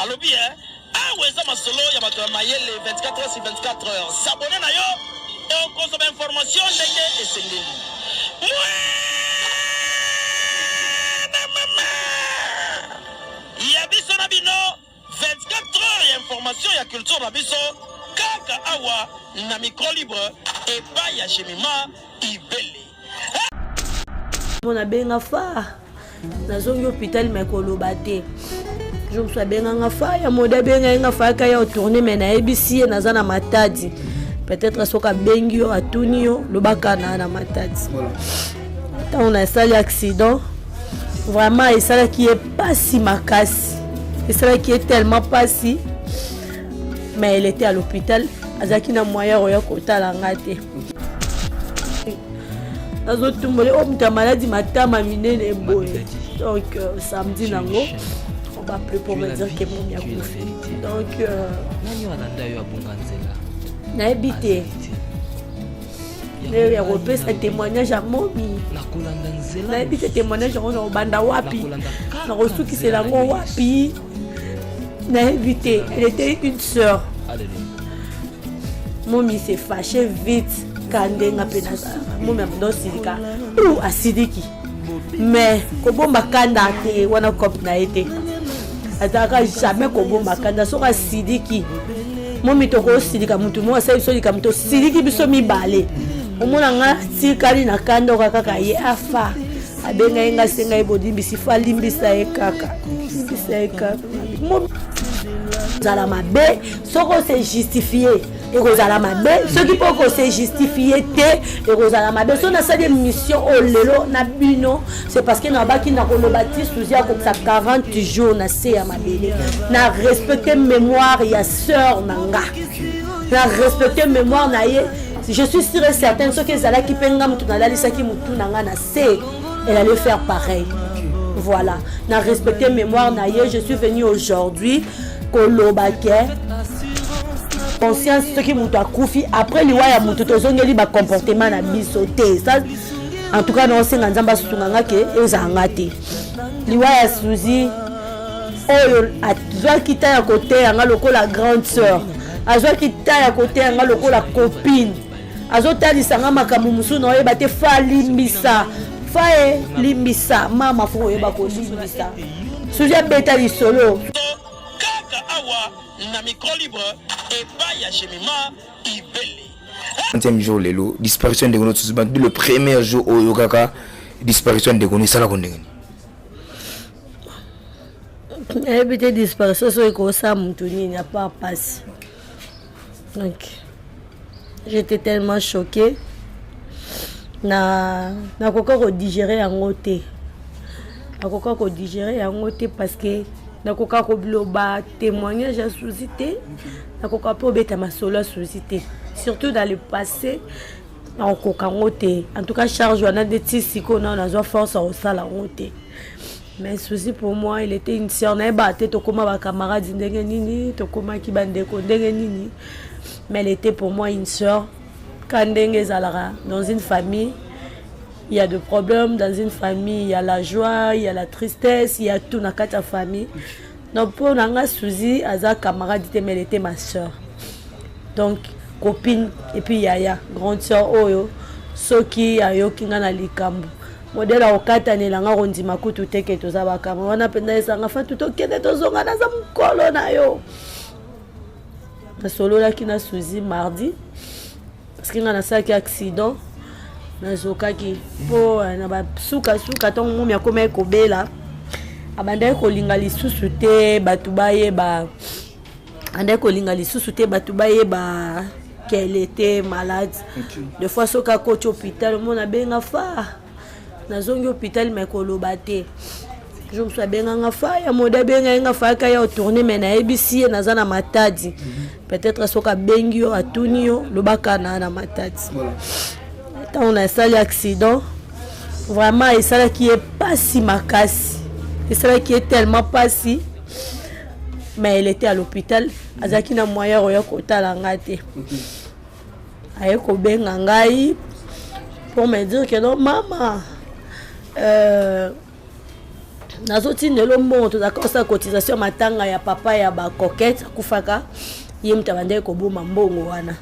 Alobi eh, awa eza masolo ya bato ya mayele 24 heures sur 24 heures. S'abonner na yo okozwa ba information ndenge esengeli. Mwana mama ya biso na bino 24 heures ya information ya culture na biso kaka awa na micro libre epai ya Jemima Ibele. Mona benga fa nazongi hôpital me koloba te. Jour mosusu abenganga fa ya mode, abenga ye nga fa yaka ya otourne, me nayebisi ye naza na Matadi. Peut-être soki abengi yo, atuni yo, lobaka na Matadi. Ntango nasali accident, vraiment esalaki ye mpasi makasi, esalaki ye tellement mpasi, mais elle était à l'hôpital, azalaki na moyen oya kotala nga te. Nazotumbola oyo moto ya maladi, matama minene boye. Donc samedi nango, on m'a appelé pour me dire que momi akufi. Donc nayebi te ya kopesa témoignage ya momi, nayebi te témoignage yango nakobanda wapi, nakosukisela yango wapi, nayebi te. Elle était une sœur. Momi s'est fâché vite ka ndenge mpe nazalaka. Momi abanda osilika ou asiliki, mais kobomba kanda te, wana cope na ye te. Azalaka jamais kobomba kanda. Soki asiliki, momi tokosilika, motu moko asali biso likambo, tosiliki biso mibale, omona nga tikali na kanda oka kaka ye afa abenga ye nga, asenga ye bolimbisi, fa limbisa ye kaka, limbisa ye kaka. Ozala mabe soki ose justifie, ekozala mabe soki mpo kose justifie te, ekozala mabe. Soki nasali émission oyo lelo na bino, c'est parce que nabaki na koloba ti Suzi akokisa 40 jours na se ya mabele, na respecte mémoire ya sœur na nga, na respecte mémoire na ye. Je suis sûr et certaine, soki ezalaki mpe nga motu nalalisaki motu na nga na se, elle allait faire pareil. Voilà, na respecte mémoire na ye. Je suis venu aujourd'hui koloba ke conscience, soki moto akufi, après liwa ya motu, tozongeli bacomportement na biso te. Ça, en tout cas, naosenga Nzambe asunga nga ke ezala nga te. Liwa ya Suzi oyo, azwaki ta ya koteya nga lokola grande sœur, azwaki ta ya koteya nga lokola copine, azotalisa nga makambo mosusu na oyeba te. Fa limbisa, fa e limbisa mama, fo koyeba kolimbisa. Suzi abeta lisolo. Kaka awa na micro libre epai ya Jemima Ibele. 20e jour lelo, disparition ndeko no Suzi Bantu. Le premier jour oyo kaka disparition ndeko no, esalako ndenge nini? Nayebi te disparition soki ekosala motu nini à part pasi. Donc j'étais tellement choquée na nakoka kodigérer yango te, nakoka kodigérer yango te, parce que nakoka koloba témoignage ya Suzi te, nakoka mpe obeta masolo ya Suzi te, surtout dans le passé, nakokoka yango te. En tout cas, charge wana nde ti sikoyo nao nazwa force ya kosala yango te. Mais Suzi, pour moi, il était une sœur. Nayeba te tokóma bacamarade ndenge nini, tokomaki bandeko ndenge nini, mais elle était pour moi une sœur. Ka ndenge ezalaka dans une famille, il y a de problèmes dans une famille, il y a la joie, il y a la tristesse, il y a tout na kati ya famille. Donc mpo na nga, Suzi aza camarade te, mais elle était ma sœur, donc copine et puis yaya, grande sœur oyo soki ayoki nga na likambo, modele akokatanela nga, kondima kutu te ke toza bakama wana mpenza. Esanga fatu, tokende, tozonga, naza mokolo na yo. Nasololaki na Suzi mardi, parce que nga nasalaki accident, nazokaki mpo na basukasuka. Ntongo momi akomaki kobela, abandaki kolinga lisusu te bato bayeba, andaki kolinga lisusu te bato bayeba qu'elle était malade. Des fois, soki akoti hôpital, omona abenga fa nazongi hôpital, me koloba te. Jour mosusu abenganga fa ya mode, abenga ye nga fa yaka ya otourne, me nayebisi ye naza na Matadi. Peut-être soki abengi yo, atuni yo, lobaka na Matadi. Ntango nasali accident, vraiment esalaki ye mpasi makasi, esalaki ye tellement mpasi, mais elle était à l'hôpital, azalaki na moyen oya kotala nga te. Aye kobenga ngai pour me dire que non, mama, Nazotindela mbongo, tozalaka kosala cotisation ya matanga ya papa ya bacoquette akufaka, ye moto abandaki koboma mbongo wana.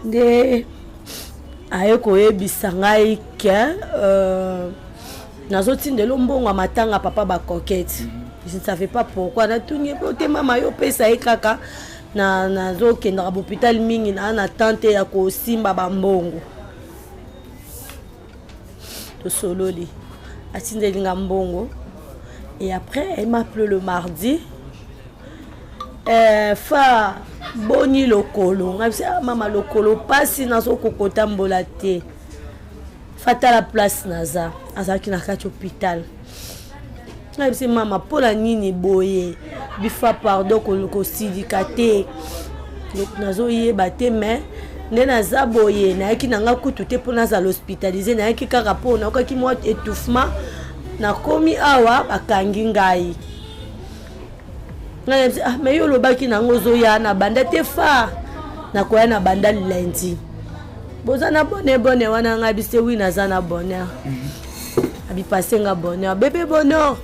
Nde aye koyebisa ngai ke nazotindela mbongo ya matanga papa bacoquette. Je ne savais pas pourquoi. Natuni ye po te, mama, yo opesa ye kaka, nazokendaka bahôpital mingi, naa na tante ya kosimba bambongo. Tosololi, atindeli nga mbongo et après elle m'a appelé le mardi: "Fa, boni lokolo?" Ngai bisi: "Ah, mama, lokolo pasi, nazokoka kotambola te. Fatala place naza." Azalaki na kati hôpital. Ngai bisi: "Mama, mpona nini boye?" Bifa: "Pardon, kosilika te, nazoyeba te, mais nde naza boye, nayaki na nga kutu te mpo nazala hospitalisé, nayaki kaka mpo nayokaki mwa étouffement, nakomi awa, bakangi ngai." Ngai nayebisi: "Ah, mais yo olobaki nango ozoya na banda te." "Fa, nakoya na banda lundi. Boza na bonheur?" Bonheur wana, ngai bise: "Oui, naza na bonheur." Abipase nga bonheur: "Bébé, bonheur,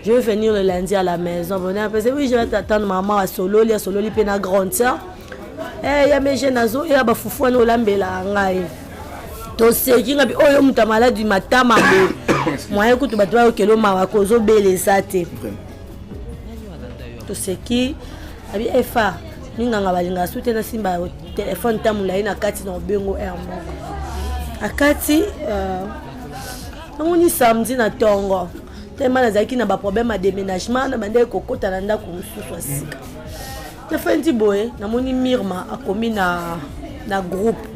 je vais venir le lundi à la maison." Bonheur parce oui, je vais t'attendre, maman. Asololi, asololi mpe na grande sœur: "Eh, ya meje, nazoya, bafufu wana olambela ngai." Toseki. Nga bi oyo moto ya maladi matama boye, moyen kutu bato bayokela mawa, kozobelesa te. Toseki. Abi efa minganga balingaka su te, nasimba telefone ta molai na kati na obengo aire moko akati. Namoni samedi na ntongo, tellement nazalaki na baproblème ya déménagement, na bandeki kokota na ndako mosusu ya sika. Nafandi boye, namoni Mirma akomi na groupe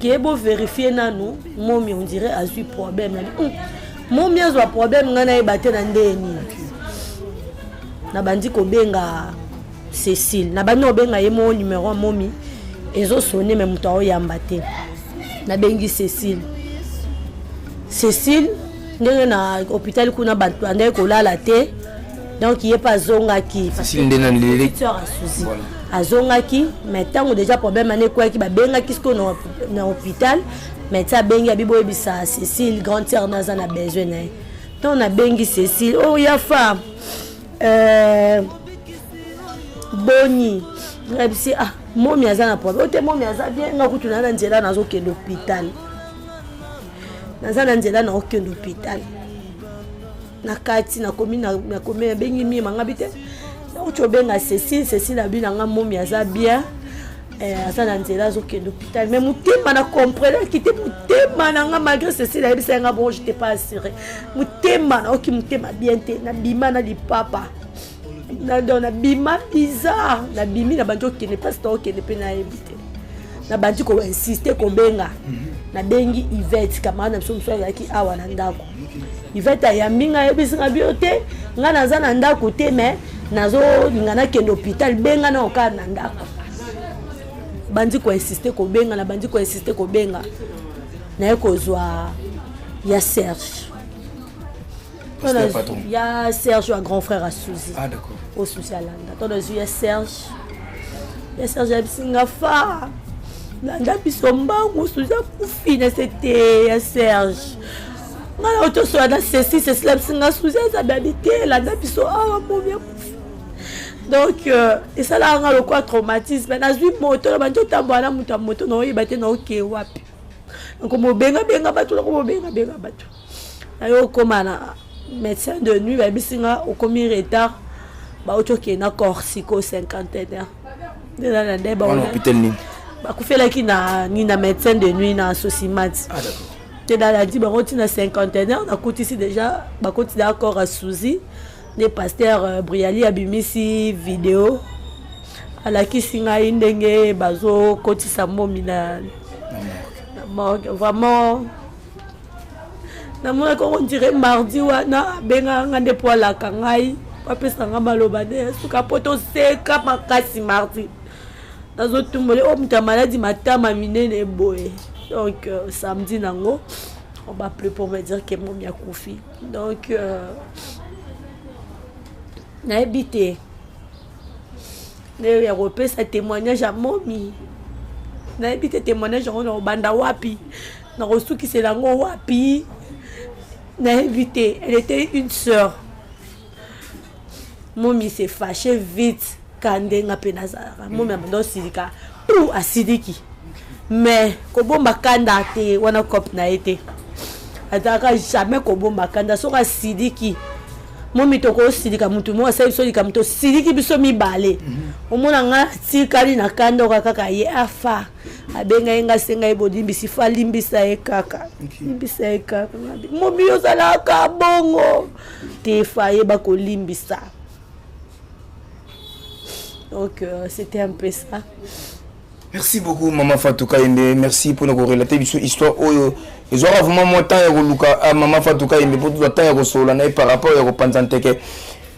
ke bovérifier nanu momi, on dirait azwi problème. Nabi momi azwa problème, ngai nayeba te na ndenge nini. Nabandi kobenga Cécile, nabandi kobenga ye mo numéro ya momi ezosonner, mais moto aoyamba te. Nabengi Cécile. Cécile, ndenge na hôpital kuna bato bandaki kolala te, donc ye mpe azongaki. Cécile nde na lele? Sœur asuzi. Azongaki, mais ntango déjà problème wana ekweyaki, babengaki sikoyo na hôpital, médecin abengi, abi boyebisa Cécile, grande sœur naza na besoin na ye. Ntango nabengi Cécile: "Oyo ya fa, boni?" Nayebisi: "Ah, momi aza na problème oyo te, momi aza bien, nga kutu naa na nzela, nazokende hôpital, naza na nzela, naokende hôpital." Na kati nakomi, nakomi, nabengi Mima, nga bi te, nauti obenga Cécile. Cécile abi na nga momi aza bien, aza na nzela, azokende hôpital. Mais motema na comprenaki te, motema na nga, malgré Cécile ayebisa nga bon, j'étais pas assuré. Motema naoki motema bien te. Nabima na lipapa, donc nabima bizarre, nabimi, nabandi okende place naokende mpe nayebi te. Nabandi koinsister kobenga. Nabengi Ivete, camarade na biso mosusu azalaki awa na ndako. Ivete ayambi ngai, ayebisi nga bio te, ngai naza na ndako te, mais nazolinga nakende hôpital, benga na okala na ndako. Bandi koinsister kobenga, nabandi koinsister kobenga, naye kozwa ya Serge. Pasteur patron. Ya Serge ya grand frère ya Suzi. Ah, d'accord. O Suzi alanda to nazwi ya Serge. Ya Serge ayebisi nga: "Fa, landa biso mbangu, Suzi akufi." Na se te, ya Serge, nga na otosola na Ceci. Ceci ayebisi nga Suzi aza babi te, landa biso awa, momi akufi. Donc esalaka nga lokola traumatisme. Nazwi moto, na bandi otambola na moto ya moto, naoyeba te naokee wapi, nakomobengabenga bato, nakomobengabenga bato. Naye okóma na médecin de nuit, bayebisi nga okomi retard, bauti okende na corps siko cinquantenaire nde na nde. Wana hôpital nini? Bakufelaki na nini, na médecin de nuit na Socimat. Ah, d'accord. Te, nalandi bango ntina cinquantenaire, nakutisi déjà, bakoti na corps ya Suzi. Nde pasteur Briali abimisi video, alakisi ngai ndenge bazokotisa momi na morgue. Vraiment, namonaki on dirait mardi wana abengaka nga nde po alaka ngai, po apesa nga maloba nde suka, po toseka makasi. Mardi nazotumbola oyo moto ya maladi matama minene boye. Donc samedi nango, on m'a appelé pour me dire que momi akufi. Donc nayebi te nde ya kopesa témoignage ya momi, nayebi te témoignage yango na kobanda wapi, na kosukisela yango wapi, nayebi te. Elle était une sœur. Momi se fâche vite ka ndenge mpe nazalaka. Momi abanda osilika pu asiliki, mais kobomba kanda te, wana cope na ye te. Azalaka jamais kobomba kanda. Soki asiliki, momi tokosilika, motu moko asali biso likambo, tosiliki biso mibale. Omona ngai atikali na kanda, oka kaka ye afa abenga ye, nga asenga ye bolimbisi, fa limbisa ye kaka, limbisa ye kaka. Momi ozalaka bongo te, fa ayeba kolimbisa. Donc c'était un peu ça. Merci beaucoup, Mama Fatou Kayembe. Merci pour nous relater biso histoire oyo. Ezwaka vraiment mwa temps ya koluka ah, Mama Fatou Kayembe mpo tozwa temps ya kosolola na ye par rapport ya kopanza nteke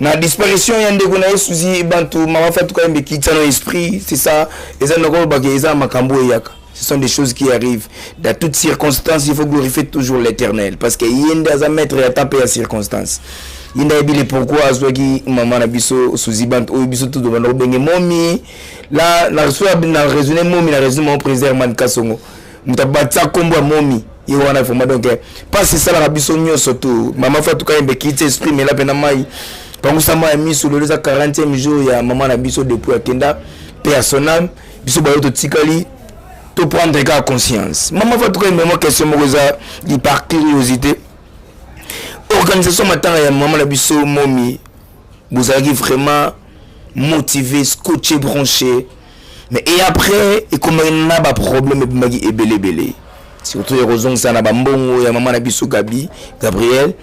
na disparition ya ndeko na ye Suzi Bantu. Mama Fatou Kayembe, kitisa no esprit, c'est ça. Eza ndako olobaka, eza makambo eyaka. Ce sont des choses qui arrivent. Dans toutes circonstances, il faut glorifier toujours l'Éternel, parce que ye nde aza maître ya temps mpe ya circonstance. Ye nde ayebi le pourquoi azwaki mama na biso Suzi Bantu, oyo biso tout tobanda kobenge momi. La na so na raisonner momi, na raisonner mon président Herman Kasongo, moto abatisa nkombo ya momi ye wana. Vraiment, donc mpasi esalaka biso nyonso to. Mama Fatou Kayembe, kiti esprit, mela mpe na mai, pangusa mai ya miso. Lelo eza 40e jour ya mama na biso depuis akenda, mpe ya son âme. Biso bayo totikali, to prendre kaka conscience. Mama Fatou Kayembe, mwa question moko eza par curiosité. Organisation matanga ya mama na biso momi, bozalaki vraiment motivé, scotché, branché, mais et après ekomaki na baproblème, ebimaki ebele ebele, surtout ya kozongisa na bambongo ya mama na biso Gabi Gabriel.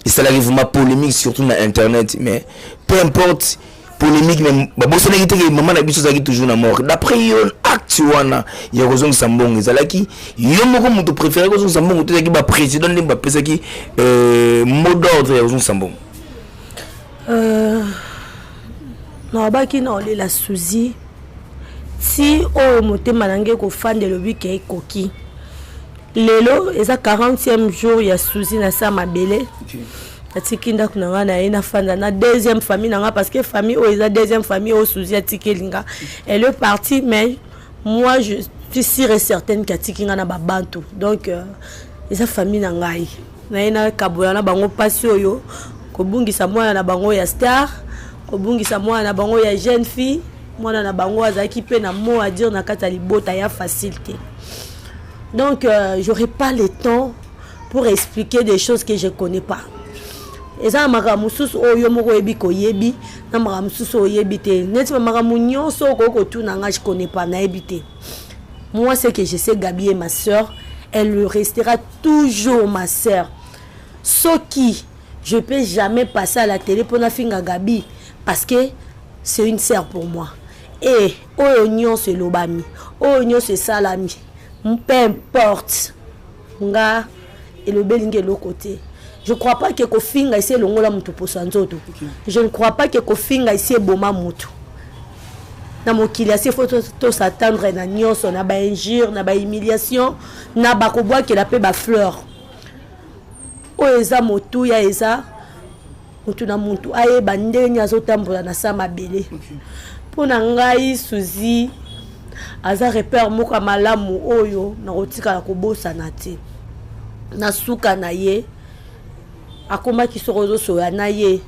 Esalaki vraiment polémique, surtout na internet. Mais peu importe polémique, mais babosanaki te ke mama na biso azalaki toujours na mort. D'après yo, acte wana ya kozongisa mbongo, ezalaki yo moko moto préféré kozongisa mbongo to ezalaki baprésident ndenge bapesaki mot d'ordre ya kozongisa mbongo? Nalobaki na olela Suzi ti oyo motema na ngai ekofanda, elobi ke ekoki. Lelo eza 40e jour ya Suzi na sa mabele. Natiki ndako na ngai na ye, nafanda na deuxième famille na ngai, parce que famille oyo eza deuxième famille oyo Suzi atikeli nga. Elle est partie, mais moi je suis sûre et certaine ke atiki nga na babantu. Donc eza famille na ngai na ye, nakabola na bango mpasi oyo kobungisa mwana na bango ya star, kobungisa mwana na bango ya jeune fille. Mwana na bango azalaki mpe na mot à dire na kati ya libota ya facile te. Donc j'aurais pas le temps pour expliquer des choses que je connais pas. Eza na makambo mosusu oyo yo moko oyebi, koyebi na makambo mosusu oyo oyebi te. Neti bamakambo nyonso okoki kotuna nga, je connais pas, nayebi te. Moi, ce que je sais, Gabi est ma sœur, elle restera toujours ma sœur. Soki je peux jamais passer à la télé mpona finga Gabi, parce que c'est une sœur pour moi. Et oyo nyonso elobami, oyo nyonso esalami, peu importe, nga elobeli nga eloko te. Je crois pas ke kofinga esi elongola motu poso ya nzoto. Je ne crois pas ke kofinga esi eboma motu na mokili. Asi faut tos'attendre na nyonso, na bainjure, na bahumiliation, na bakobwakela mpe bafleur. Oyo eza motuya, eza motu na motu ayeba ndenge azotambola na sa mabele. Mpo na ngai, Suzi aza repère moko ya malamu oyo nakotikala kobosana te. Na suka na ye akomaki, soki ozosoya na ye,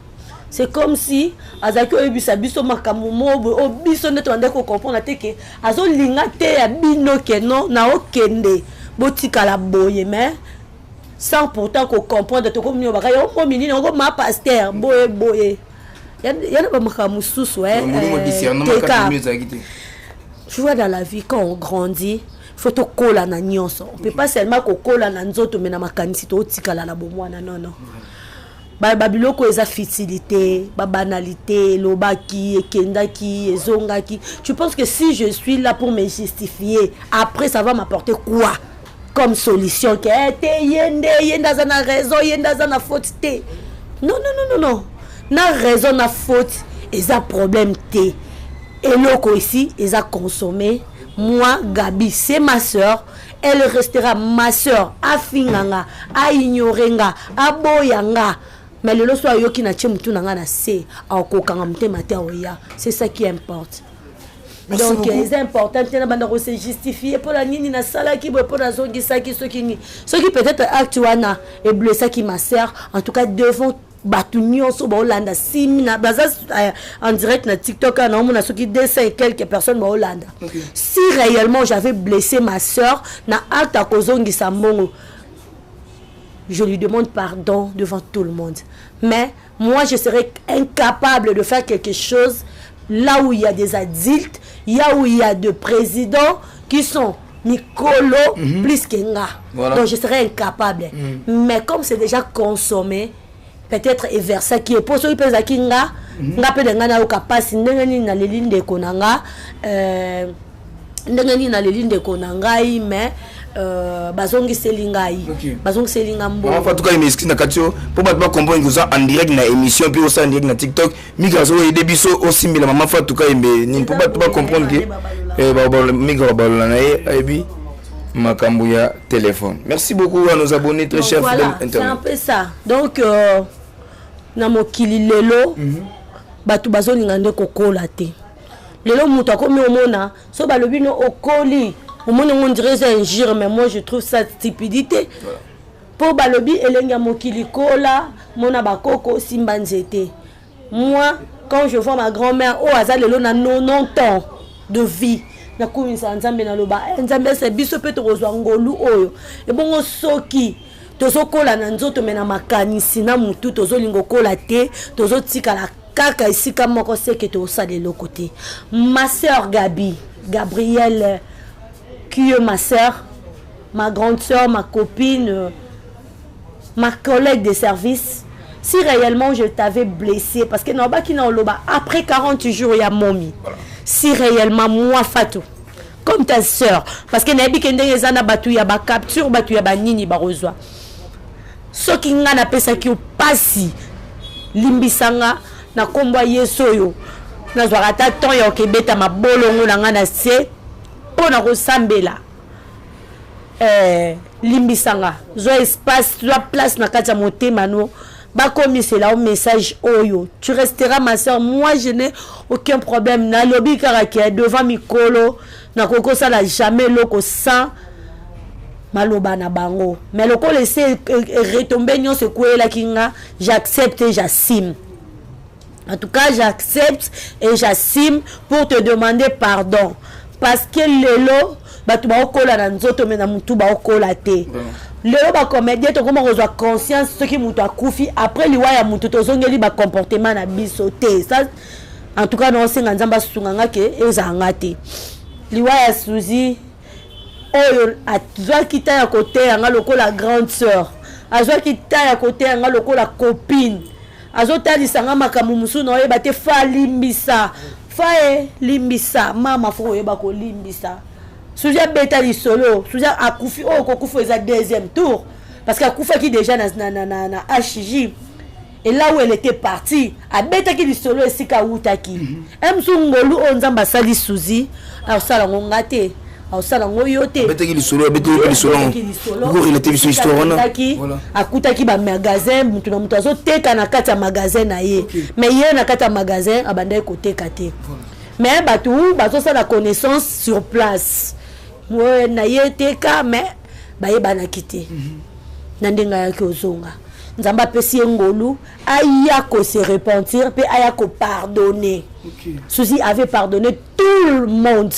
c'est comme si azalaki oyebisa biso makambo moko boye oyo biso nde tobandaki kocomprendre te ke azolinga te ya bino ke non, naokende, botikala boye, mais sans pourtant kocomprendre. Tokomi baka yo momi nini, okoma pasteur boye boye, ya na bamakambo mosusu. Teka. Tu vois, dans la vie, quand on grandit, faut tokola na nyonso. On peut pas seulement kokola na nzoto, mais na makanisi totikala na bomwana. Non, non, babiloko eza futilité, babanalité. Elobaki, ekendaki, ezongaki. Tu penses que si je suis là pour me justifier après, ça va m'apporter quoi comme solution? Ke te, ye nde, ye nde aza na raison, ye nde aza na faute te. Non, non, non, non, non, na raison na faute eza problème te. Eloko ici eza consommé. Moi, Gabi, c'est ma sœur, elle restera ma sœur. Afinga nga, aignore nga, aboya nga, mais lelo so ayoki na tie motu na nga na se, akokanga motema te, aoya. C'est ça qui importe. Merci Donc beaucoup. Eza important te na banda kose justifier mpo na nini nasalaki boye, mpo nazongisaki. Soki nini, soki peut-être acte wana eblessaki ma sœur, en tout cas devant. Bato nyonso baolanda simi na baza en direct na TikTok, naomona soki 200 et quelques personnes baolanda. Si réellement j'avais blessé ma sœur na acte ya kozongisa mbongo, je lui demande pardon devant tout le monde. Mais moi, je serais incapable de faire quelque chose là où il y a des adultes, là où il y a des présidents qui sont mikolo plus que nga. Donc je serais incapable. Mais comme c'est déjà consommé, peut-être eversaki po soki mpe ezalaki nga, nga mpe na ngai nayoka mpasi. Ndenge nini naleli ndeko na nga, ndenge nini naleli ndeko na ngai, mais bazongiseli ngai, bazongiseli nga mbongo. Mama Fatou Kayembe, excuse na kati yo, mpo bato bacomprendre oza en direct na émission mpe osala en direct na TikTok. Mika azoyede biso osimbela Mama Fatou Kayembe nini mpo bato bacomprendre ke Mika babalola na ye, ayebi makambo ya téléphone. Merci beaucoup à nos abonnés très chers. Voilà, c'est un peu ça. Donc na mokili lelo, bato bazolinga nde kokola te. Lelo moto akomi omona so balobi no okoli, omoni yango on dirait eza injure, mais moi je trouve ça stupidité, mpo balobi elenge ya mokili kola, mona bakoko, simba nzete. Moi, quand je vois ma grand-mère oyo aza lelo na 90 ans de vie, nakumisa Nzambe, naloba: "Nzambe, ese biso mpe tokozwa ngolu oyo." Ebongo soki tozokola na nzoto, me na makanisi na motu tozolinga okola te, tozotikala kaka esika moko, seke tozosala eloko te. Ma sœur Gabi Gabrielle, qui est ma sœur, ma grande sœur, ma copine, ma collègue de service, si réellement je t'avais blessé, parce que nalobaki na oloba après 40 jours ya momi, si réellement moi Fatou, comme ta sœur, parce que nayebi ke ndenge eza na bato ya bacapture, bato ya banini bakozwa, soki nga napesaki yo pasi, limbisanga na nkombo ya Yesu. Oyo nazwaka ata temps ya okebeta mabolongo na nga na se mpo na kosambela, limbisanga, zwa espace, zwa place na kati ya motema no, bakomisela yo message oyo. Tu resteras ma sœur, moi je n'ai aucun problème. Nalobi kaka ke devant mikolo nakoki kosala jamais eloko sans maloba na bango, mais lokola ese retombe nyonso ekweyelaki nga, j'accepte et j'assume. En tout cas, j'accepte et j'assume pour te demander pardon, parce que lelo bato baokola na nzoto, me na motu baokola te. Lelo bacomédien tokoma kozwa conscience, soki moto akufi, après liwa ya motu, tozongeli bacomportement na biso te. Ça, en tout cas, naosenga Nzambe asunga nga ke ezala nga te. Liwa ya Suzi oyo, azwaki ta ya koteya nga lokola grande sœur, azwaki ta ya koteya nga lokola copine, azotalisa nga makambo mosusu na oyeba te. Fa limbisa, fa e limbisa mama, fo koyeba kolimbisa. Suzi abeta lisolo. Suzi akufi, oyo kokufa eza deuxième tour, parce que akufaki déjà na HJ et là où elle était partie, abetaki lisolo esika awutaki. Mosu ngolu oyo Nzambe asali Suzi, akosala yango nga te, akosala yango yo te. Abetaki lisolo, abetaki lisolo, okorelate biso histoire wana. Akutaki bamagasin, mutu na mutu azoteka na kati ya magasin na ye, mais ye na kati ya magasin abandaki koteka te, mais bato bazosala connaissance sur place na ye teka, mais bayebanaki te. Na ndenge ayaki ozonga, Nzambe apesi ye ngolu aya kose repentir mpe aya kopardonner. Suzy avait pardonné tout le monde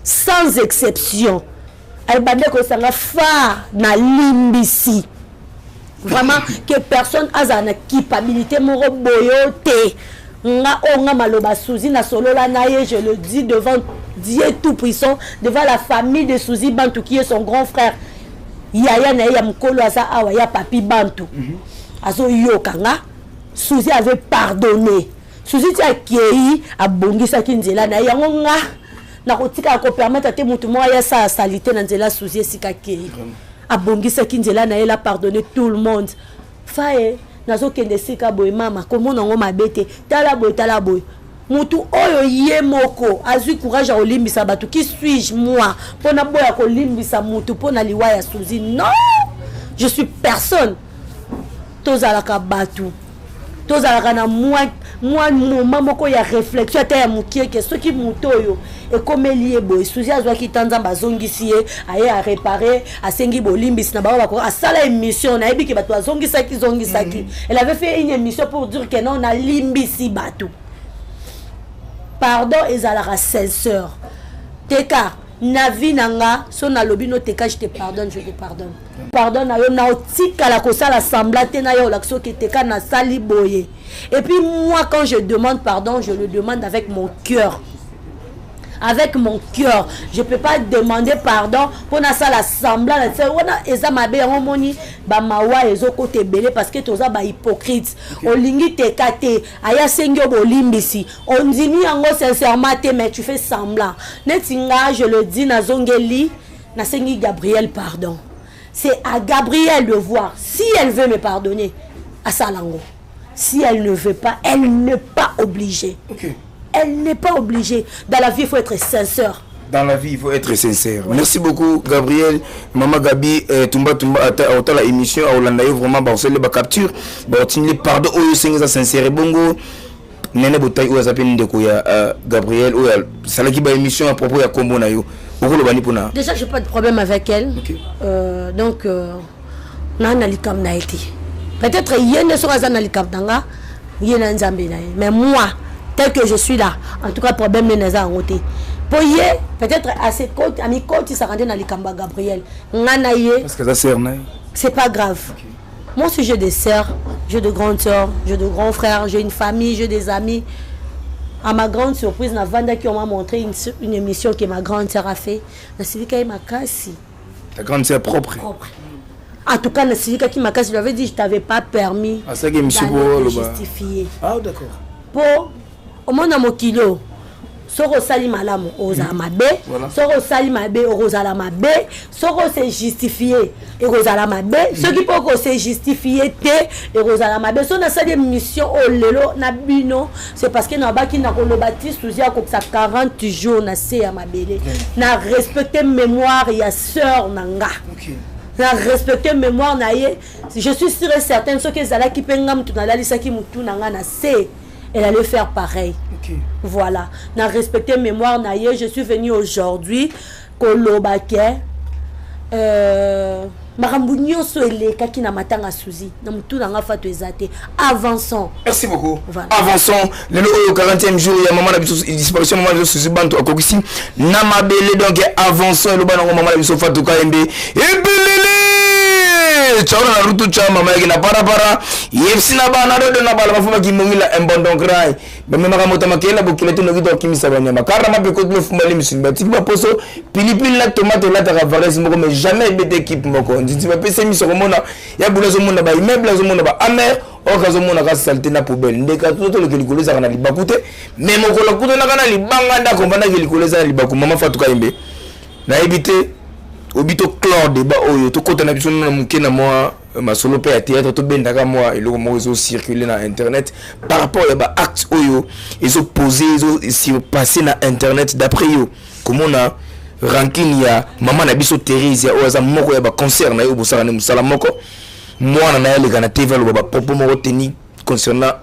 sans exception. Ayebande kosanga fa nalimbisi vraiment que personne azala na culpabilité moko boyo te. Nga oyo nga maloba Suzy nasolola na ye, je le dis devant Dieu tout puissant, devant la famille de Suzy Bantu qui est son grand frère, yaya na ye ya mokolo aza awa, ya Papi Bantu azoyoka nga. Suzy avait pardonné. Suzy ti akei, abongisaki nzela na ye. Yango nga nakotikala kopermettre te motu moko aya asala saleté na nzela. Suzy esika akei, abongisaki nzela na ye, la pardonné tout le monde. Faye nazokende esika boye, mama komona yango mabe te, tala boye, tala boye. Mutu oyo ye moko azwi courage ya kolimbisa bato, qui suis-je moi mpona boya kolimbisa mutu mpona liwa ya Suzi? Non, je suis personne. Tozalaka bato, tozalaka na mwa Mwa moment moko ya réflexion ata ya mokie ke soki moto oyo ekomeli ye boye. Suzi azwaki ta, Nzambe azongisi ye, aye aréparer, asengi bolimbisi na bango. Bako asala émission, nayebi ke bato azongisaki zongisaki. Elle avait fait une émission pour dire que non, nalimbisi bato. Pardon ezalaka sincère. Teka na vie na nga, so nalobi no teka, je te pardonne, je te pardonne. Pardon na yo, na otikala kosala semblant te na yo olakisi oke teka nasali boye. Et puis moi, quand je demande pardon, je le demande avec mon cœur, avec mon cœur. Je peux pas demander pardon mpo nasala semblant na tse wana, eza mabe. Yango omoni bamawa ezokota ebele parce que toza bahypocrite. Olingi teka te, aya asengi yo bolimbisi, ondimi yango sincèrement te, mais tu fais semblant. Neti nga, je le dis, nazongeli, nasengi Gabriel pardon. C'est à Gabriel de voir si elle veut me pardonner, asala yango. Si elle ne veut pas, elle n'est pas obligée. Elle n'est pas obligée. Dans la vie, il faut être sincère. Dans la vie, il faut être sincère. Merci beaucoup, Gabriel. Maman Gabi, Tumba Tumba, ata la émission, à Hollande, vraiment, bah, on ba capture, bah, on pardon, oyo senga sincère, bongo. Nene Botai oyo aza mpe ndeko ya Gabriel oyo asalaki baémission à propos ya kombo na yo, okoloba ni mpona? Déjà, j'ai pas de problème avec elle. Donc naa na likambo na ye te. Peut-être ye nde soki aza na likambo na nga, ye na Nzambe na ye. Mais moi, tel que je suis là, en tout cas, problème nde naza yango te. Mpo ye peut-être amikotisaka nde na likambo ya Gabriel, nga na ye. Parce que aza sœur na ye. C'est pas grave. Moi aussi, j'ai des sœurs, j'ai de grandes sœurs, j'ai de grands frères, j'ai une famille, j'ai des amis. À ma grande surprise, navandaki, on m'a montré une émission que ma grande sœur a fait. Nasilika ye makasi. Ta grande sœur propre? Propre. En tout cas, nasilikaki makasi. Je lui avais dit, je t'avais pas permis asalaki émission d'aller te justifier. Ah d'accord. Po omona mokili oyo, soki osali malamu, okozala mabe. Soki osali mabe, okozala mabe. Soki ose justifier, ekozala mabe. Soki mpo okose justifier te, ekozala mabe. Soki nasali émission oyo lelo na bino, c'est parce que nabaki na koloba ti Suzi akokisa 40 jours na se ya mabele, na respecte mémoire ya sœur na nga, na respecte mémoire na ye. Je suis sûr et certaine, soki ezalaki mpe nga mutu nalalisaki mutu na nga na se, elle allait faire pareil. Voilà, na respecte mémoire na ye. Je suis venue aujourd'hui koloba ke makambo nyonso elekaki na matanga Suzi, na motu na nga Fato eza te. Avançons. Merci beaucoup. Voilà. Avançons. Lelo oyo 40e jour ya mama na biso, disparition mama na biso Suzi Bantu akokisi na mabele. Donc avançons, eloba nango mama na biso Fatou Kayembe. Ebelele tsaona na rutu tsa mama yaki na parapara yebisi na bana dodo na bala bafumaki mongila embondon grai bamemaka moto makeyela bokila te noki tokimisa banyama kara mape koti lofumbali misuni batiki baposo pilipili na tomate elataka valise moko, mais jamais ebete équipe moko. Nzinzi bapesi miso komona ya bula, azomona baimmeuble, azomona baamer or azomona ka saleté na poubelle. Ndeka totoloke likolo ezalaka na libaku te, mais mokolo akutanaka na libanga nde akompanaki likolo eza na libaku. Mama Fatou Kayembe, nayebi te obi toclore débat oyo, tokɔta na biso na moke na mwa masolo mpe ya théâtre. Tobendaka mwa eloko moko ezocircule na internet par rapport ya baacte oyo ezopose, ezosurpasse na internet. D'après yo, komona rancune ya mama na biso Thérésia oyo aza moko ya baconcert na ye oyo bosala nde mosala moko, mwana na ye aleka na TV, aloba bapropos moko teni concernant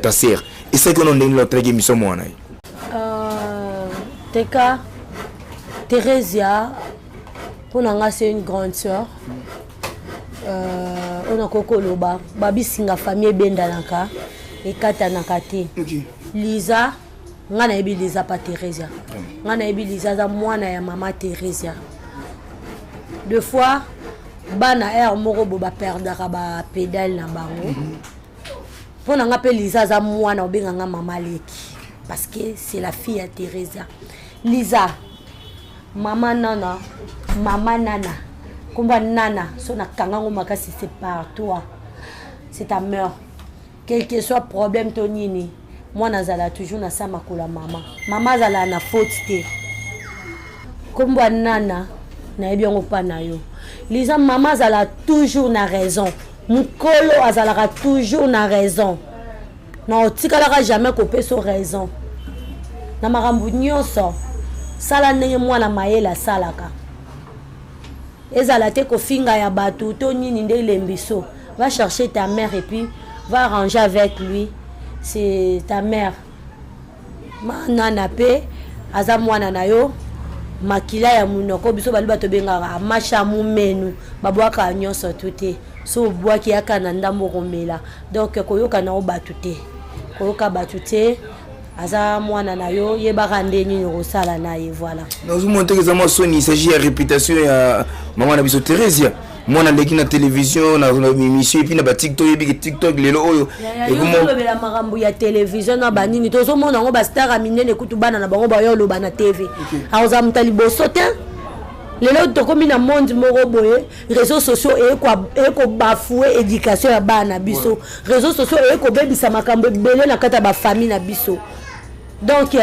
ta sœur, esalaki ono ndenge nini otalaki émission mwana ye? Teka Thérésia, mpo na nga, c'est une grande sœur. Oyo nakoki koloba, babisinga famille ebendanaka, ekatanaka te. Liza, nga nayebi Liza pa Thérésia. Nga nayebi Liza aza mwana ya mama Thérésia. Deux fois bana aire moko bo baperdaka bapédale na bango. Mpo na nga mpe, Liza aza mwana, obenganga mama leki parce que c'est la fille ya Thérésia. Liza, mama Nana, mama Nana, komba Nana so nakangango makasi, c'est par toi, c'est ta mère. Quel que soit problème to nini, mwana azala toujours na sa makolo ya mama. Mama azala na faute te. Kombo ya Nana, nayebi yango mpa na yo. Liza, mama azala toujours na raison, mokolo azalaka toujours na raison. Na otikalaka jamais kopesa raison na makambo nyonso. Sala ndenge mwana mayele asalaka. Ezala te kofinga ya bato to nini nde elembiso. Va chercher ta mère et puis va arranger avec lui. C'est ta mère. Nana mpe aza mwana na yo, makila ya monoko. Biso baluba tobengaka masha mumenu, babwakaka nyonso tu te. So obwaki yaka na ndambo okomela. Donc koyoka na yo bato te, koyoka bato te. Aza mwana na yo, yebaka nde nini okosala na ye, voilà. Nazomona teke eza mwa soni. Il s'agit ya réputation ya mama na biso Theresia. Mwana aleki na télévision, na émission, et puis na baTikTok. Oyebi ke TikTok lelo oyo Olobela makambo ya télévision na banini, tozomona yango. Bastar ya minene kutu, bana na bango bayo oloba na TV. Akozala moto ya liboso te. Lelo tokomi na monde moko boye, réseaux sociaux ekobafouer éducation ya bana na biso. Réseaux sociaux ekobebisa makambo ebele na kati ya bafamille na biso. Donc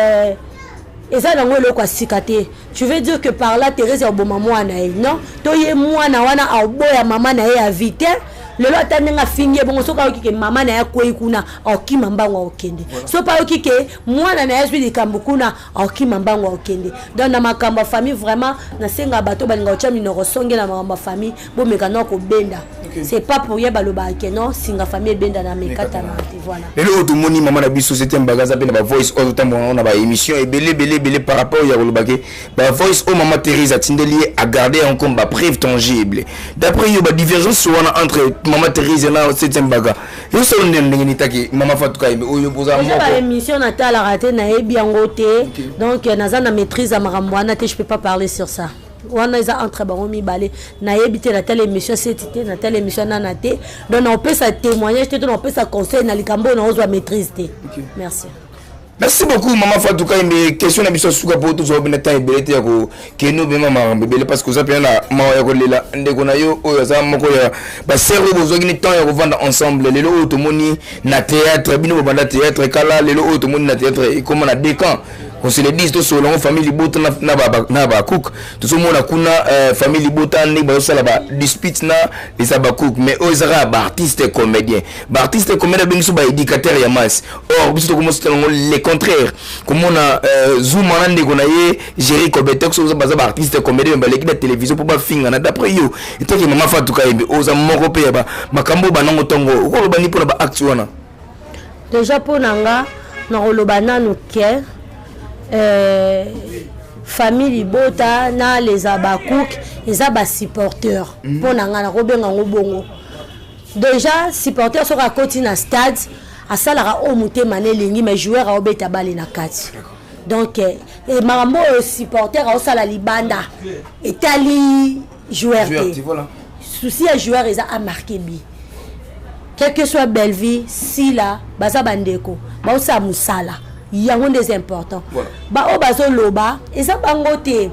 eza nango eloko ya sika te. Tu veux dire que par là Thérèse akoboma mwana ye? Non, to ye mwana wana aoboya mama na ye ya vie te. Lelo ata ndenge afingi ye bongo, soki ayoki ke mama na ye akwei kuna, aokima mbango, aokende. So mpe ayoki ke mwana na ye azwi likambo kuna, aokima mbango, aokende. Donc na makambo ya famille, vraiment nasenga bato balinga kotya minoko songe na makambo ya famille, bomeka no kobenda. C'est pas pour ye balobaka ke non, singa famille ebenda na mekatana te, voilà. Lelo oyo tomoni mama na biso Septième Baga aza mpe na bavoice oyo totambola na baémission ebele ebele ebele par rapport ya koloba ke bavoice oyo mama Thérèse atindeli ye, agarde yango comme bapreuve tangible. D'après yo, badivergence wana entre mama Thérèse na Septième Baga ezosala nde ndenge nini? Taki mama Fatou Kayembe oyo boza moko, baémission natalaka te, nayebi yango te. Donc naza na maîtrise ya makambo wana te, je peux pas parler sur ça. Wana eza entre bango mibale, nayebi te. Natala émission seti te, natala émission nana te. Donc naopesa témoignage te to naopesa conseil na likambo oyo naozwa maîtrise te. Merci. Merci beaucoup, mama Fatou Kayembe. Question na biso ya suka, po tozwa bena temps ebele te ya kokende obema makambo ebele, parce que oza mpena na mawa ya kolela ndeko na yo oyo aza moko ya basere oyo bozwaki ni temps ya kovanda ensemble. Lelo oyo tomoni na théâtre, bino bobanda théâtre kala, lelo oyo tomoni na théâtre ekóma na deux camps, qu'on se le dise. Tosolola yango, famille libota na bacook. Tozomona kuna famille libota ndenge bazosala badispute na eza bacook, mais oyo ezaka ya baartiste comédien. Baartiste comédien abengi biso baéducateur ya masse, or biso tokomosala yango le contraire. Komona Zuma na ndeko na ye Géri Cobetex, oyo baza baartiste comédien, mais baleki na télévision mpo bafingana. D'après yo, etaki mama Fatou Kayembe, oza moko mpe ya makambo oyo banango ntongo, okoloba ni mpona baacte wana? Déjà, mpo na nga, nakoloba nanu ke famille libota na les abakouk eza basupporter. Mpo na nga, nakobenga yango bongo. Déjà supporter, soki akoti na stade, asalaka oyo motema na elingi, mais joueur aobeta bale na kati. Donc makambo oyo supporter aosala libanda etali joueur te. Souci ya joueur eza amarquer but. Quel que soit Bellevie, Sila, baza bandeko, baosala mosala yango nde eza important. Baoyo bazoloba eza bango te,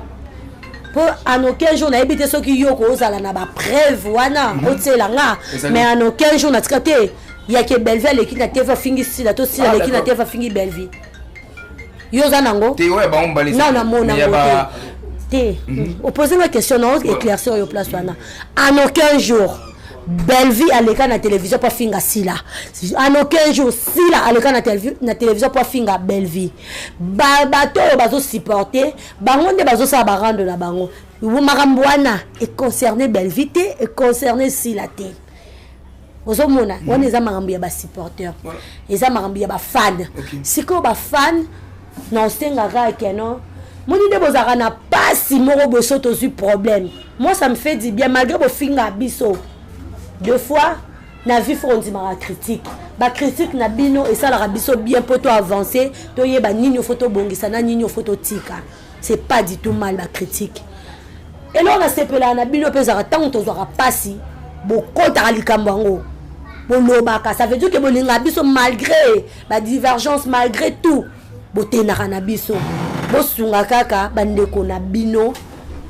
mpo en aucun jour nayebi te soki yo kozala na bapreuve wana otiela nga, mais en aucun jour natika te yake Bellevie aleki na TV afingi Sila, to Sila aleki na TV afingi Bellevie. Yo oza nango? Non, namona yango te. Opose nga question na éclaircir oyo place wana. En aucun jour Bellevie aleka na télévision mpo afinga Sila. En aucun jour Sila aleka na télévision mpo afinga Bellevie. Bato oyo bazosupporte bango nde bazosala barando na bango. Makambo wana econcerne Bellevie te, econcerne Sila te. Ozomona, wana eza makambo ya basupporter, eza makambo ya bafan. Sikoyo bafan na osengaka keno moni nde bozalaka na pasi moko boye. So tozwi problème, moi ça me fait du bien, malgré bofinga biso deux fois na vie. Faut ondimaka critique. Bacritique na bino esalaka biso bien mpo to avance, toyeba nini ofo tobongisa na nini ofo totika. C'est pas du tout mal, bacritique. Eloko nasepelaka na bino mpe ezalaka ntango tozwaka mpasi, bokotaka likambo yango, bolobaka. Ça veut dire ke bolingaka biso malgré badivergence, malgré tout botenaka na biso. Bosunga kaka bandeko na bino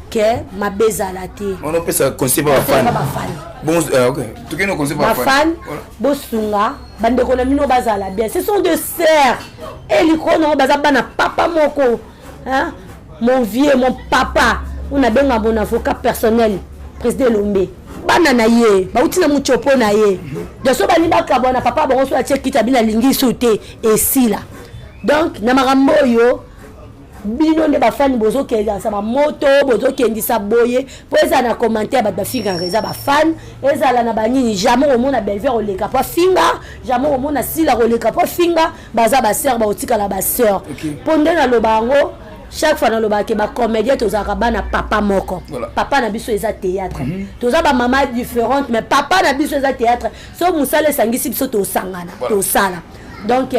ke mabe ezala te. Opesa conseil pa bafan? Bafan. Tokende conseil. Bafan, bosunga bandeko na bino bazala bien. Ce sont deux sœurs e likolo nango baza bana papa moko, hein? Mon vieux, mon papa oyo nabenga mon avocat personnel, président Elombe, bana na ye bauti na mutiopo na ye. Donc so balingi bakabwa na papa bango, so atie kiti abi nalingi so te, esila. Donc na makambo oyo Bino nde bafani bozokendisa bamoto, bozokendisa boye mpo ezala na commentaire bato bafingaka, eza bafane, ezala na banini. Jamais omona Belver oleka mpo afinga, jamais omona Sila koleka mpo afinga. Baza basœur, baotikala basœur. Mpo nde naloba yango chaque fois, nalobaka ke bacomédien tozalaka bana papa moko. Papa na biso eza théâtre. Toza bamama différente, mais papa na biso eza théâtre. So mosala esangisi biso, tosangana, tosala. Donc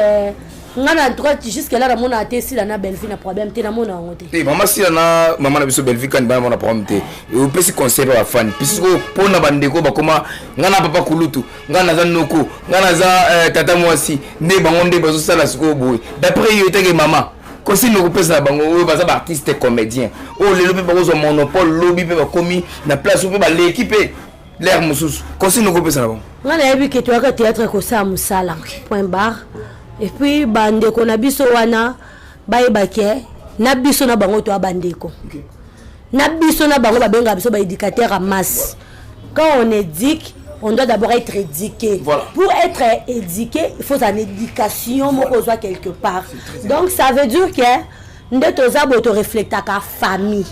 nga na, en tout cas, jusque là namona te Sila na Bellevue na problème te, namona yango te. Te, mama Sila na mama na biso Bellevue kani bana mona problème te. Opesi conseil mpe bafani puisque mpona bandeko bakoma nga na papa kulutu, nga naza noko, nga naza tata mwasi, nde bango nde bazosala sikoyo boye. D'après yo etake mama, conseil nini okopesa na bango oyo baza baartiste comédien, oyo lelo mpe bakozwa monopole, lobi mpe bakomi na place oyo mpe baleki mpe lere mosusu? Conseil nini okopesa na bango? Nga nayebi ke toyaka théâtre kosala mosala, point barre. Et puis bandeko na biso wana bayeba ke na biso na bango toya bandeko. Na biso na bango, babengaka biso baéducateur ya masse. Quand on éduque, on doit d'abord être éduqué. Pour être éduqué, il faut une éducation moko ozwa quelque part. Donc ça veut dire que nde toza boye, toreflectaka famille.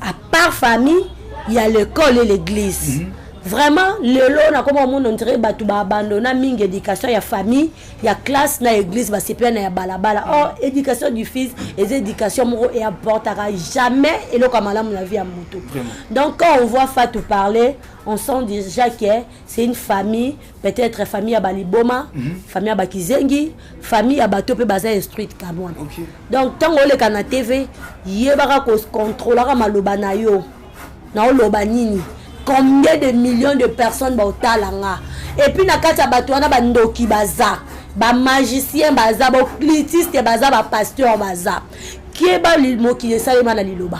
À part famille, il y a l'école et l'église. Vraiment, lelo nakoma omona, on dirait bato baabandona mingi éducation ya famille, ya classe na église, basepela na ya balabala. Or éducation du fils eza éducation moko eapportaka jamais eloko ya malamu na vie ya moto. Donc quand on voit Fatou parler, on sent déjà que c'est une famille, peut-être famille ya baliboma, famille ya bakizengi, famille ya bato mpe baza instruite kamwana. Donc ntango oleka na TV, yebaka kocontrôlaka maloba na yo, naoloba nini, combien de millions de personnes baotala nga. Et puis na kati ya bato wana, bandoki baza, bamagicien baza, baoccultiste baza, bapasteur baza. Keba, mokili esalema na liloba.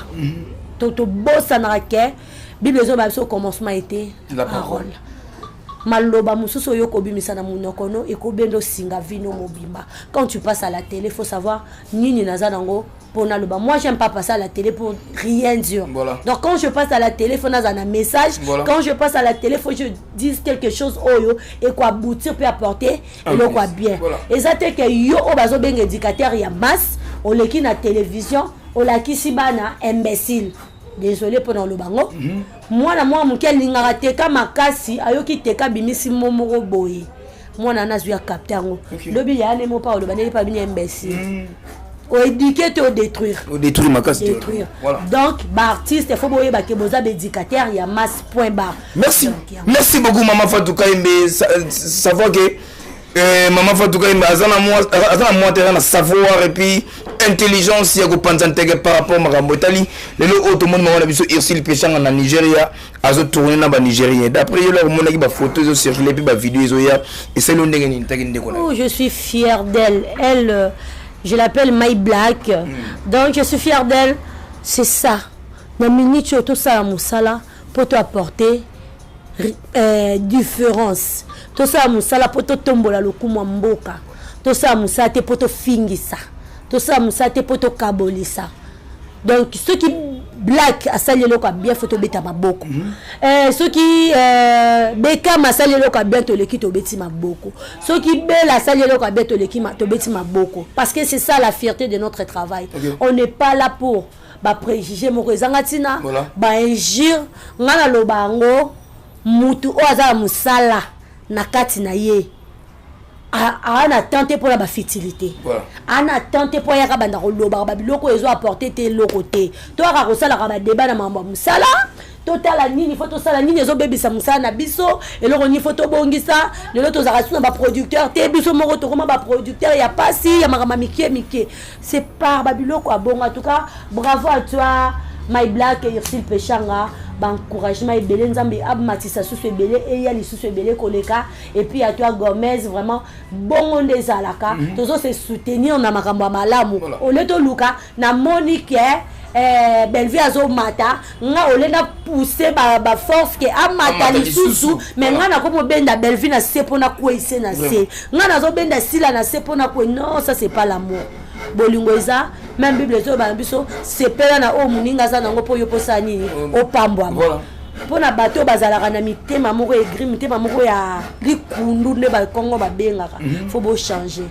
To tobosanaka ke Bible ezoba biso: commencement était la parole. Maloba mosusu oyo okobimisa na monoko no ekobenda osinga vino mobimba. Quand tu passes à la télé, faut savoir nini naza nango mpo naloba. Moi, j'aime pas passer à la télé pour rien dire. Donc quand je passe à la télé, faut naza na message. Quand je passe à la télé, faut je dise quelque chose oyo ekoaboutir mpe apporter Un eloko ya plus. bien. Eza te ke yo oyo bazobenga éducateur ya masse, oleki na télévision, olakisi bana imbécile. Désolé mpona oloba ngo. Mwana mwa moke alingaka teka makasi, ayoki teka, abimisi mo moko boye, mwana wana azwi, acapter yango. Lobi yaya ne mo mpa oloba ndenge mpe abini imbécile. Oéduquer te, odétruire. Odétruire makasi te. Détruire. Donc baartiste, faut boyeba ke boza baéducateur ya masse, point barre. Merci. Donc, yango. Merci beaucoup, Maman Fatou Kaimbe. Savoir que Maman Fatou Kaimbe aza na mwa terrain na savoir et puis intelligence ya kopanza nteke par rapport makambo etali lelo oyo tomoni mama na biso Ursule Peshanga na Nigeria, azotourne na banigérien. D'après yo, loko omonaki bafoto ezocircule mpe bavideo ezoya, esali yo ndenge nini taki ndeko na yo? Oh, je suis fière d'elle. Elle, je l'appelle My Black. Donc, je suis fière d'elle. C'est ça. Na minute oyo tosala mosala mpo to apporter différence. Tosala mosala mpo totombola lokumu ya mboka. Tosala mosala te mpo tofingisa. Tosala mosala te mpo tokabolisa. Donc soki Black asali eloko ya bien, faut tobeta maboko. Soki Bekam asali eloko ya bien, toleki, tobeti maboko. Soki Bela asali eloko ya bien, toleki, tobeti maboko, parce que c'est ça la fierté de notre travail. On n'est pas là pour bapréjugé moko ezanga ntina, bainjure. Nga naloba yango, mutu oyo aza na mosala na kati na ye aa na temps te mpona bafutilité. Aa na temps te mpo ayaka banda kolobaka babiloko oyo ezo apporte te eloko te. Toyaka kosalaka badébat na makambo ya mosala, totala nini faut tosala, nini ezobebisa mosala na biso, eloko nini faut tobongisa. Lelo tozalaka su na baproducteur te, biso moko tokoma baproducteur ya pasi ya makambo ya mike mike. C'est par babiloko ya bongo. En tout cas, bravo à toi, My Black Ursule Peshanga. Baencouragement ebele, Nzambe amatisa susu ebele, eya lisusu ebele koleka. Et puis à toi, Gomez, vraiment bongo nde ezalaka. Tozo se soutenir na makambo ya malamu. Ole toluka, namoni ke Bellevue azomata, nga ole na pousse baforce ke amata Amata lisusu. lisusu. Mais nga nakomi obenda Bellevue na se mpona kweyise na se, nga nazobenda Sila na se mpona kwe. Non, ça, c'est pas l'amour. Bolingo eza même Bible ezoyoba na biso: sepela na oyo moninga aza nango mpo yo mposala nini, opambwama. Mpo na bato oyo bazalaka na mitema moko aigri, mitema moko ya likundu nde bakongo babengaka, faut bochange.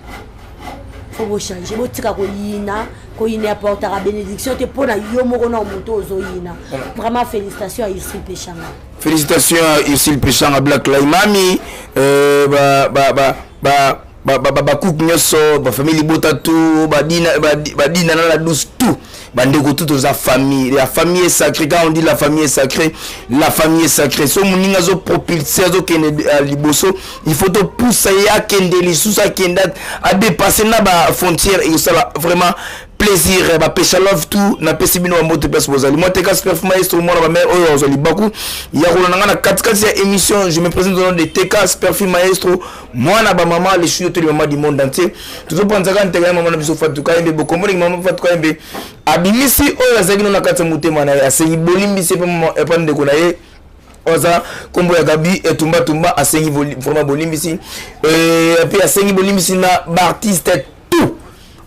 Faut bochanger, botika koyina. Koyina apportaka bénédiction te mpo na yo moko na moto ozoyina. Vraiment, félicitation à Ursule Peshanga. Félicitations à Ursule Peshanga, Black Laimami, ba ba ba ba ba ba ba couple nyonso, ba famille libota tout, badina badina na la douce tout, bandeko tout, toza famille. La famille est sacrée. Quand on dit la famille est sacrée, la famille est sacrée. So moninga azo propulser, azokende liboso, il faut topusa ye akende lisusu, akende adépasser na bafrontière. Ekosala vraiment plaisir. Bapesha love tout, napesi bino bambote place bozali. Moi, Teka Sperf Maestro, mwana bamare oyo azwa libaku ya kolanda nga na katikati ya émission. Je me présente au nom de Teka Sperfi Maestro, mwana bamama, les studio, tous les mamans du monde entier. Tozopanzaka nteka ya mama na biso Fatou Kayembe. Bokommoneki mama Fatou Kayembe abimisi oyo azalaki no na kati ya motema na ye, asengi bolimbisi epa ndeko na ye oza nkombo ya Gabi Etumbatumba. Asengi vraiment bolimbisi, mpe asengi bolimbisi na baartiste tout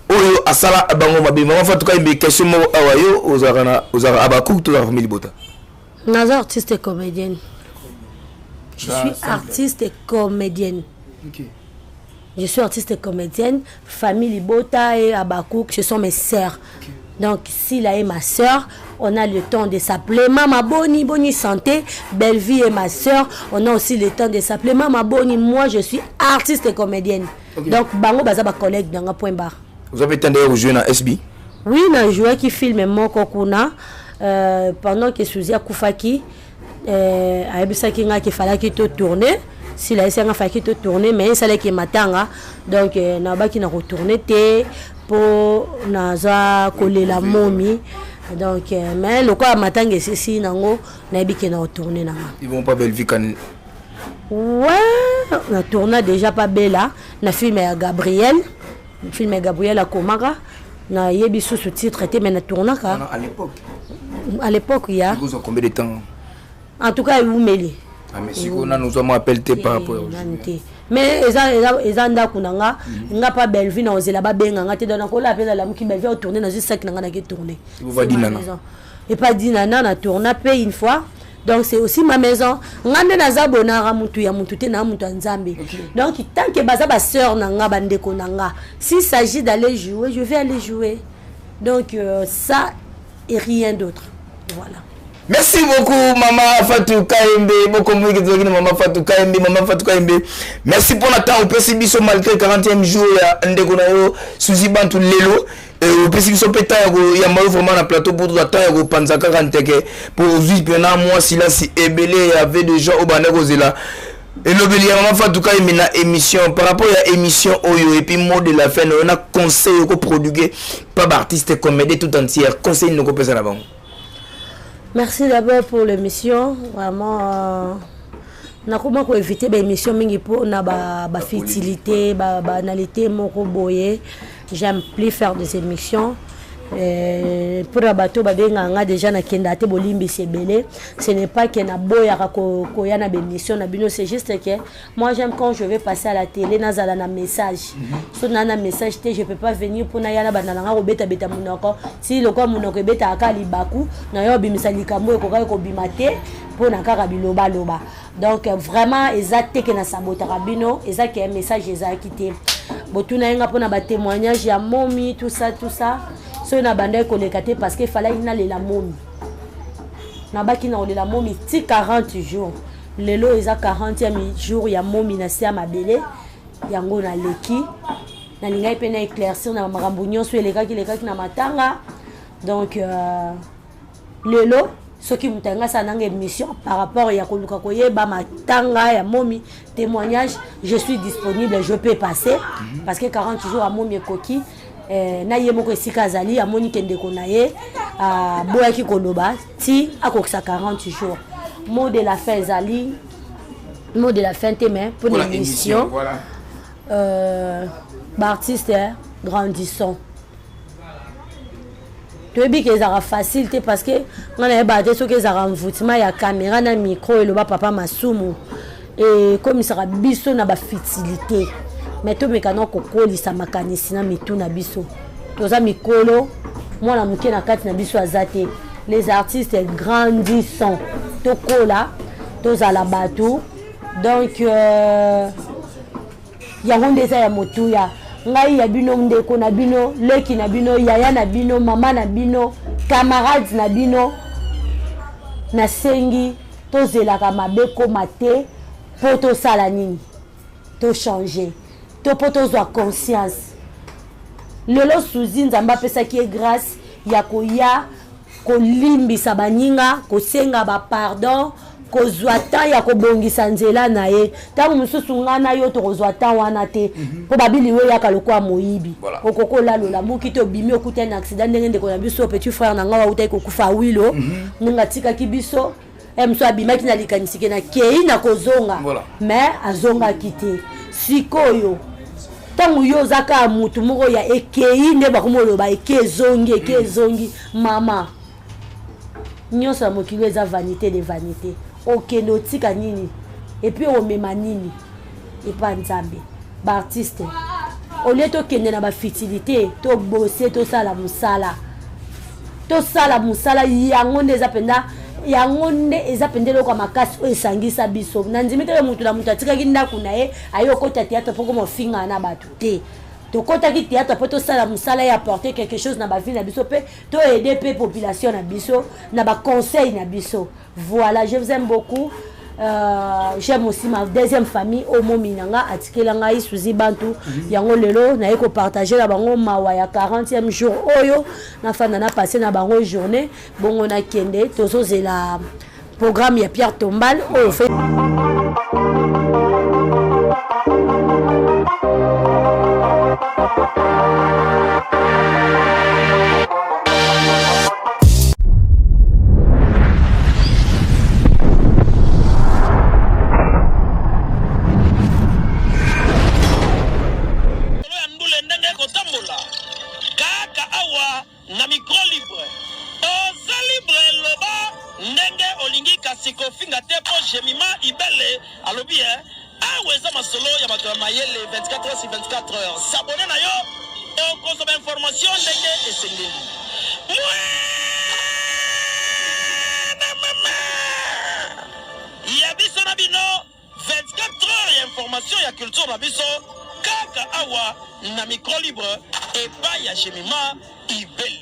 oyo asala bango mabe. Mama Fatou Kayembe, question moko awa: yo ozalaka na, ozalaka abacook to ozalaka famille libota? Naza artiste comédienne. Je suis artiste et comédienne. Je suis artiste et comédienne. Famille Libota et Abakouk, ce sont mes sœurs. Donc, Sila est ma sœur, on a le temps de s'appeler Mama Boni, Boni Santé. Bellevie est ma sœur, on a aussi le temps de s'appeler Mama Boni. Moi, je suis artiste et comédienne. Donc, bango baza ba collègue dans un point barre. Vous avez temps d'ailleurs jouer dans SB? Oui, na joué qui filme moko kuna pendant que Suzy akufaki, ayebisaki nga qu'il fallait to tourner. Sila ayebisaki nga fallait to tourner, mais esalaki matanga, donc nabaki na kotourner te mpo naza kolela momi. Donc mais lokola matanga esisi nango, nayebi ke na kotourner nanga. Ils vont pas Bellevue kan? Ouais, na tourna déjà pa Bella na film ya Gabriel, film ya Gabriel akomaka, nayebi susu titre te, mais na tournaka. À l'époque? À l'époque ya. Ekozwa combien de temps? En tout cas, ewumeli. Ah, mais sikoyo nanu ozwa mwa appel te par rapport? Nanu te, mais eza ndako na nga. Nga pa Bellevue na ozela babenga nga te. Donc nakola mpe nalamuki, Bellevue atourne, nazwi sac na nga, nake tourne. Bova Dinana? Epa Dinana na tourna mpe une fois. Donc c'est aussi ma maison. Nga nde naza bonara mutu ya mutu te, na mutu ya Nzambe. Donc tant que baza basœur na nga, bandeko na nga, s'il s'agit d'aller jouer, je vais aller jouer. Donc ça et rien d'autre, voilà. Merci beaucoup, Mama Fatou Kayembe. Bokombo tozalaki na Mama Fatou Kayembe. Mama Fatou Kayembe, merci pour la temps opesi biso malgré 40e jour ya ndeko na yo Suzy Bantu lelo. Opesi biso mpe temps ya koyamba yo vraiment na plateau pour tozwa temps ya kopanza kaka nteke, po ozwi mpena mwa silasi ebele. Ya avait de gens oyo banda kozela elobeli ya Mama Fatou Kayembe na émission. Par rapport ya émission oyo, et puis mot de la fin na yo na conseil okoproduire pa baartiste comédie tout entière, conseil nini okopesa na bango? Merci d'abord pour l'émission. Vraiment, nakoma koéviter baémission mingi mpona bafutilité, babanalité moko boye. J'aime plus faire des émissions mpona bato babengaka nga déjà, nakenda te. Bolimbisi ebele, ce n'est pas que naboyaka koya na baémission na bino, c'est juste que moi, j'aime quand je vais passer à la télé, nazala na message. So naa na message te, je peux pas venir mpona ya na banda nanga kobetabeta monoko. Si lokola monoko ebetaka kaka libaku na yo, obimisa likambo ekokaki kobima te mpona kaka bilobaloba. Donc vraiment, eza te ke nasabotaka bino, eza ke message ezalaki te. Botuna ye nga mpona batémoignage ya momi, tout ça, tout ça. Soki na bandaki koleka te, parce que efalaki nalela momi, nabaki na kolela momi ti 40 jours. Lelo eza 40e jour ya momi na se ya mabele. Yango naleki, nalingaki mpe na éclaircir na makambo nyonso elekaki elekaki na matanga. Donc lelo soki moto alingi asala nanga émission par rapport ya koluka koyeba matanga ya momi, témoignage, je suis disponible, je peux passer, parce que 40 jours ya momi ekoki. Na ye moko esika azali, amoni ke ndeko na ye aboyaki koloba ti akokisa 40 jours. Mot de la fin ezali mot de la fin te, mais mpona émission, voilà. Baartiste, grandissons. Toyebi ke ezalaka facile te, parce que ngai nayebaka te soki ezalaka mvutima ya caméra na micro. Eloba papa Masumu, ekomisaka biso na bafutilité, mais tomeka na kokolisa makanisi na mitu na biso. Toza mikolo, mwana moke na kati na biso aza te. Les artistes, grandissons, tokola, tozala bato. Donc yango nde eza ya motuya. Ngai ya bino, ndeko na bino, leki na bino, yaya na bino, mama na bino, camarade na bino, nasengi tozelaka mabe koma te mpo tosala nini, tochange to mpo tozwa conscience. Lelo Suzi, Nzambe apesaki ye grâce ya koya kolimbisa baninga, kosenga bapardon, kozwa temps ya kobongisa nzela na ye. Ntango mosusu ngai na yo tokozwa temps wana te, mpo babili oyo eyaka lokola moyibi. Okoki olala, olamuki te, obimi, okutani na accident, ndenge ndeko na biso, petit frère na ngai autaki kokufa, Wilo, ndenge atikaki biso. Mosusu abimaki na likanisi ke nakei na kozonga, mais azongaki te. Sikoyo ntango yo oza kaka mutu moko ya ekei, nde bakomi oloba eke ezongi, eke ezongi. Mama, nyonso ya mokili eza vanité de vanité. Okende otika nini et puis omema nini epa Nzambe? Baartiste, au lieu tokende na bafutilité, tobose, tosala mosala, tosala mosala. Yango nde eza mpenza, yango nde eza mpenza eloko ya makasi oyo esangisa biso. Na ndimi teke motu na moto atikaki ndako na ye, aye okota théâtre mpo koma ofingana na bato te. Tokɔtaki théâtre mpo tosala mosala ye, apporter quelque chose na bavie na biso, mpe toaide mpe population na biso na baconseil na biso. Voilà, je vous aime beaucoup. J'aime aussi ma deuxième famille oyo momi na nga atikela ngai, Suzi Bantu. Yango lelo naye kopartage na bango mawa ya 40e jour oyo nafanda na passe na bango journée. Bongo nakende, tozozela programme ya Pierre Tombal oyo fe. Solo ya ndule ndenge ekotambola kaka awa na micro libre. Oza libre, loba ndenge olingi, kasi kofinga te, mpo Jemima Ibele alobi e awa eza masolo ya bato ya mayele 24 heures sur 24 heures. S'abonner na yo, okozwa bainformation ndenge esengeli. Mwana mama ya biso na bino, 24 heures ya information ya culture na biso kaka awa na micro libre epai ya Jemima Ibele.